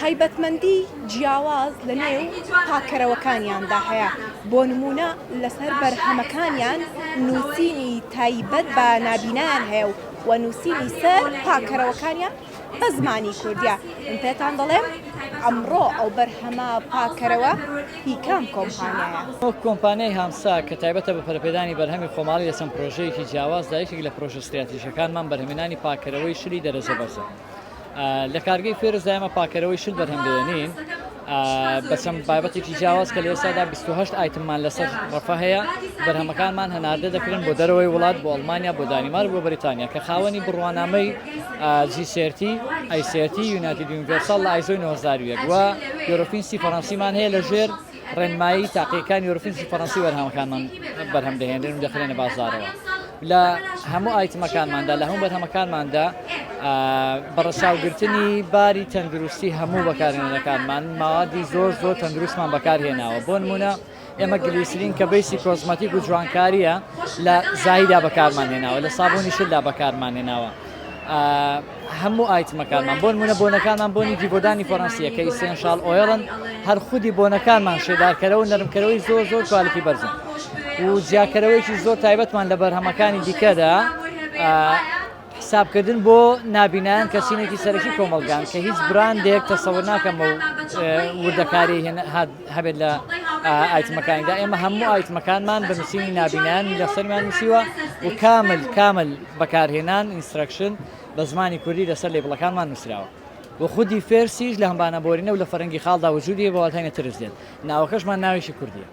تایبەتمەندی جیاواز لە نێو پاککەرەوەکانیاندا هەیە، بۆ نموونە لەسەر بەرهەمەکانیان نووسینی تایبەت بە نابینایان هەیە و نووسینی سەر پاککەرەوەکانیان بە زمانی کوردیە. من پێتان دەڵێم ئەمڕۆ ئەو بەرهەمە پاککەرەوە هی کام کۆمپانیایە؟ وەک کۆمپانیای هامسا کە تایبەتە بە پەرەپێدانی بەرهەمی خۆماڵی لە چەند پرۆژەیەکی جیاوازدا، یەکێک لە پرۆژە ستراتیژیەکانمان بەرهەمێنانی پاککەرەوەی شلی دەرەجە بەرزە. لە کارگەی فێرزدا ئێمە پاکەرەوەی شل بەرهەم دێنین بە چەند بابەتێکی جیاواز کە لە ئێستادا 28 item مان لەسەر ڕەفە هەیە بەرهەمەکانمان هەناردە دەکرێن بۆ دەرەوەی وڵات بۆ ئەڵمانیا بۆ دانیمارک بۆ بەریتانیا کە خاوەنی بڕوانامەی G Certi A Certi United Universal لە ISO ی 9001 و Eurofins ی فەڕەنسیمان هەیە لە ژێر ڕێنمایی تاقیەکانی Eurofins ی فەڕەنسی بەرهەمەکانمان بەرهەم دەهێنرێن و دەخرێنە بازارەوە لە هەموو item ەکانماندا لە هەموو بەرهەمەکانماندا بە ڕەچاوگرتنی باری تەندروستی هەموو بەکارهێنەرەکانمان ماوادی زۆر زۆر تەندروستمان بەکارهێناوە بۆ نمونە ئێمە گلیسرین کە base ی cosmetic و جوانکاریە لە زایدا بەکارمان هێناوە لە سابوونی شلدا بەکارمان هێناوە هەموو item ەکانمان بۆ نمونە بۆنەکانمان بۆنی جیڤۆدانی فەڕەنسیە کە essential oil ن هەر خودی بۆنەکانمان شێدارکەرەوە و نەرمکەرەوەی زۆر زۆر quality بەرزن و جیاکەرەوەیکی زۆر تایبەتمان لە بەرهەمەکانی دیکەدا حسابکردن بۆ نابینایان کە چینێکی سەرەکی کۆمەڵگان کە هیچ براندێک تەسەور ناکەم و وردەکاری هەبێت لە item ەکانیدا ئێمە هەموو item ەکانمان بە نووسینی نابینایان لەسەرمان نووسیوە و کامل کامل بەکارهێنان instruction بە زمانی کوردی لەسەر label ەکانمان نووسراوە و خودی فێرسیش لە هەمبانە بۆرینە و لە فەرەنگی خاڵدا وجودی هەیە بە واتای نەترس دێت ناوەکەشمان ناوێکی کوردیە.